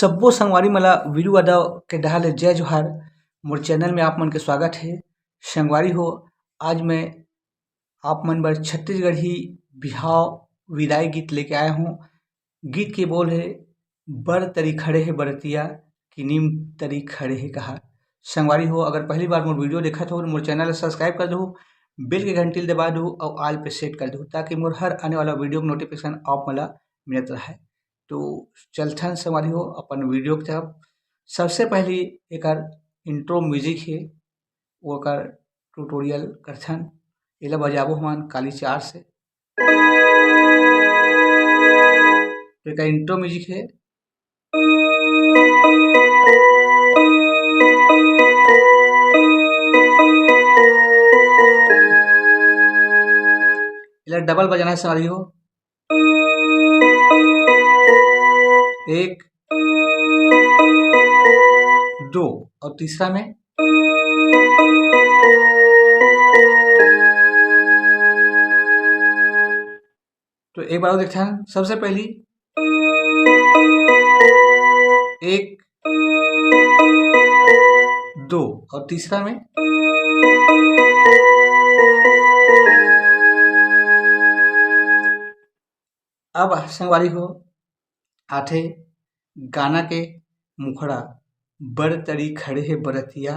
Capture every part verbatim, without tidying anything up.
तब्बो संगवारी मन ला वीरू यादव के डहार ले जय जोहार। मोर चैनल में आप मन के स्वागत हे। संगवारी हो, आज मैं आप मन बर छत्तीसगढ़ी बिहाव विदाई गीत लेके आया हूँ। गीत के बोल हे, "बर तरी खड़े हे बरतिया, कि नीम तरी खड़े हे कहार।" संगवारी हो, अगर पहली बार मोर वीडियो देखत हो, मोर चैनल ला सब्सक्राइब कर दहू, बेल के घंटी ला दबा दहू और ऑल पे सेट कर दहू, ताकि मोर हर आने वाला वीडियो के नोटिफिकेशन आप मन ला मिलत रहे। तो चलथन संगवारी हो अपन वीडियो की तरफ। सबसे पहली एकर इंट्रो म्यूजिक हे, ओकर ट्यूटोरियल करथन। एला बजाबो हमन काली चार से। तो एकर इंट्रो म्यूजिक हे। एला डबल बजाना हे संगवारी हो। एक, दो और तीसरा में। तो एक बार और देखते हैं, सबसे पहली एक, दो और तीसरा में। अब संगवारी हो, आथे गाना के मुखड़ा, "बर तरी खड़े हे बरतिया,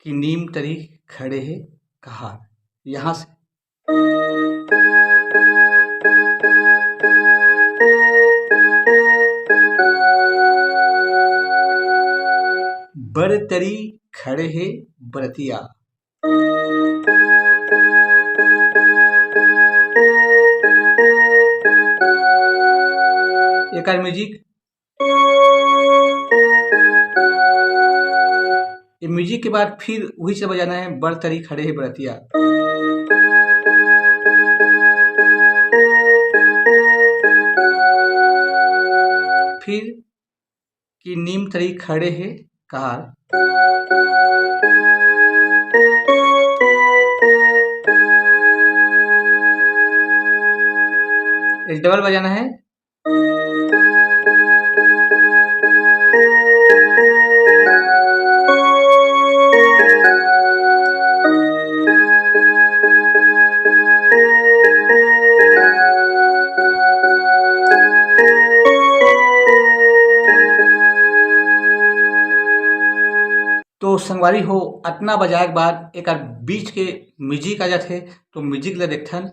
कि नीम तरी खड़े हे कहार।" यहाँ से बर तरी खड़े हे बरतिया। एकर म्यूजिक, ये म्यूजिक के बाद फिर वही चीज बजाना है, "बर तरी खड़े हे बरतिया।" फिर कि "नीम तरी खड़े हे कहार।" ये डबल बजाना है। तो संगवारी हो, अतना बजाए के बाद एकर बीच के म्यूजिक आ जाथे, तो म्यूजिक ला देखथन।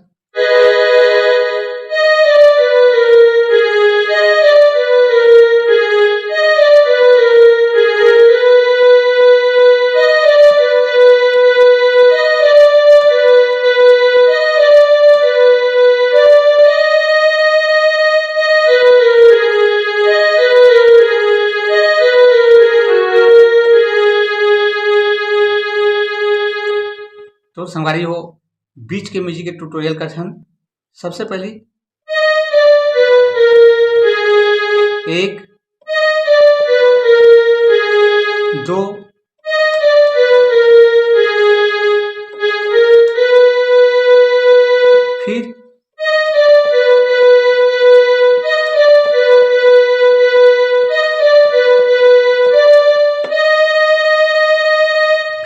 तो संगवारी हो, बीच के म्यूजिक के ट्यूटोरियल करथन। सबसे पहली एक, दो, फिर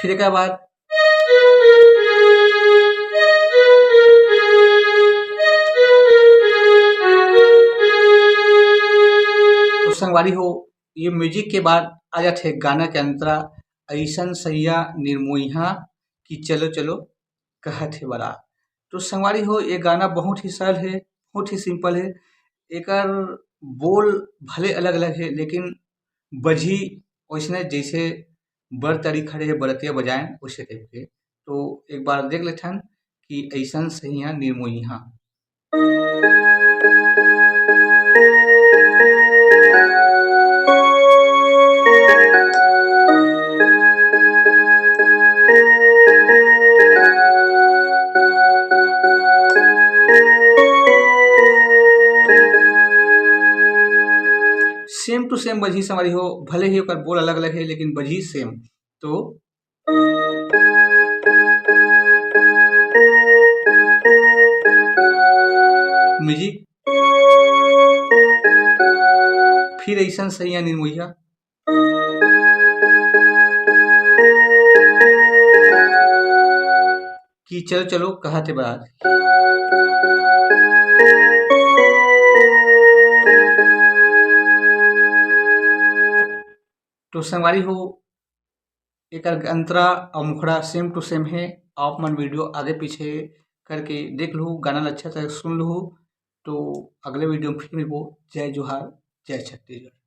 फिर एकर बाद तो संगवारी हो, ये म्यूजिक के बाद आ जाथे गाना के अंतरा, "अइसन सैया निरमोइहा कि चलो चलो कहत हे बरात।" तो संगवारी हो, ये गाना बहुत ही सरल है, बहुत ही सिंपल है। एकर बोल भले अलग-अलग है, लेकिन बजही ओइसने जैसे "बर तरी खड़े हे बरतिया बजाएन", वैसे टाइप के। तो एक बार देख लेथन कि "अइसन सैया निरमोइहा।" सेम टू सेम बजही संगवारी हो, भले ही ओकर बोल अलग-अलग हे, लेकिन बजही सेम। तो म्यूजिक, फिर अइसन सैया निर्मोहिया कि चलो चलो कहत हे बारात। तो संगवारी हो, एकर अंतरा अउ मुखड़ा same to same हे। आप मन video आगे पीछे करके देख लहू, गाना ल अच्छा से सुन लहू। तो अगले video में फिर मिलबो। जय जोहार, जय छत्तीसगढ़।